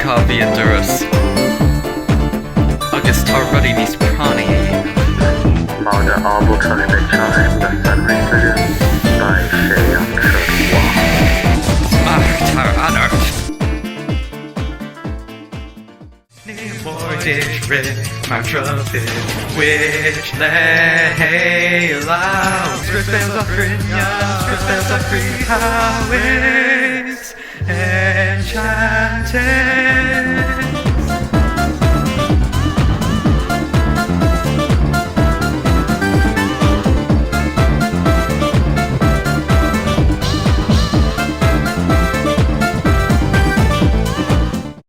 Cá bhí an doras? Agus tá rudaí níos práinní a dhéanamh. Má tá ábaltacht ag teacht na sonraí chuige, beidh sé an rud mhaith. Smacht thar anort. Ní mór duit rith mar trumpet which le héala. Enchanted.